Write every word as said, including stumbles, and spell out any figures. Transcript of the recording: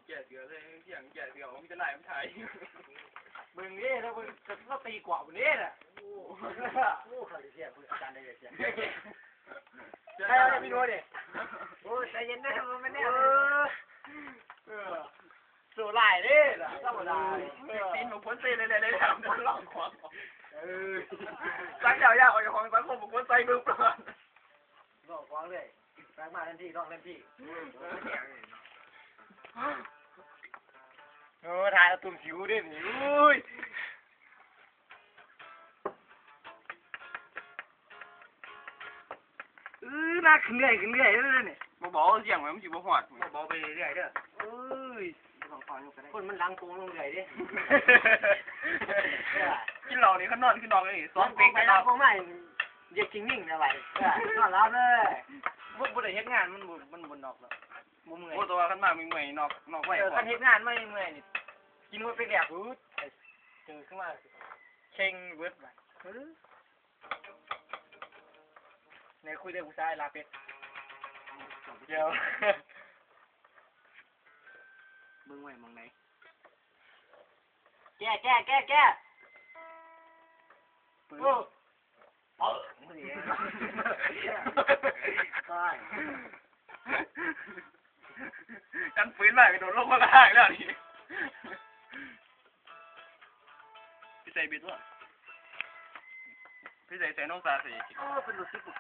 แก่เสือเลยเสียงแก่เสือมันจะไล่มันไทย มึงนี่แล้วมึงจะต้องตีกว่ามึงนี่แหละ โอ้โห โอ้โห เขาเรียกเสียง มึงอาจารย์ได้เสียง ได้แล้วพี่โน้ตดิ โอ้ย ใจเย็นนะ มันไม่แน่ เออ เออ สู้หลายเด้ล่ะ สู้หลาย เออ ตีนของคนเต้นเลย เลย เลย ทำคนร้องขอ เออ สังเจ้ายากออกจากของสังคมของคนใส่มือเปล่า ร้องขอเลย แปลงมาทันที ร้องทันที โอ้ ถ่ายเอาตุ่มผิวด้วยนี่ อุ้ย เออ หนักขึ้นเรื่อย ขึ้นเรื่อยเลยเนี่ย บ่บอกว่าเสียงมันสิบ่ฮอด บ่บอกไปเรื่อยเด้อ เอ้ย บ่ต้องฟังอยู่ก็ได้ คนมันหลังโกงลงเรื่อยเด้ กินเหล้านี่เขานอนคือนอนเลย สองเป๊ก หลังโกงไป หลังโกงมา เย็ดจริงนิ่งนะบัดนี้ เออ นอนหลับเลย บ่ บ่ได้เฮ็ดงาน มันบ่ มันบ่นอกแล้ว บ่เมื่อย โอ้ แต่ว่าคันมาเมื่อยๆ นอก นอกไว้ เออ ก่อน คันเฮ็ดงานมาเมื่อยๆ นี่ กินหมดเป๊กแดก อืด เจอขึ้นมา เช็งเบิดบัด เออ เนี่ยคุยเรื่องผู้ชายลาเป็ด เดี๋ยว เบิ่งไว้หม่องไหน แก้ แก้ แก้ แก้ เปิด โอ้ เปิด ตาย กันปืนมากระโดดลงมาก็ได้แล้วนี่ พี่ใส่เบ็ดวะ พี่ใส่ ใส่น้องตาใส่ โอ้ เป็นรถที่ผม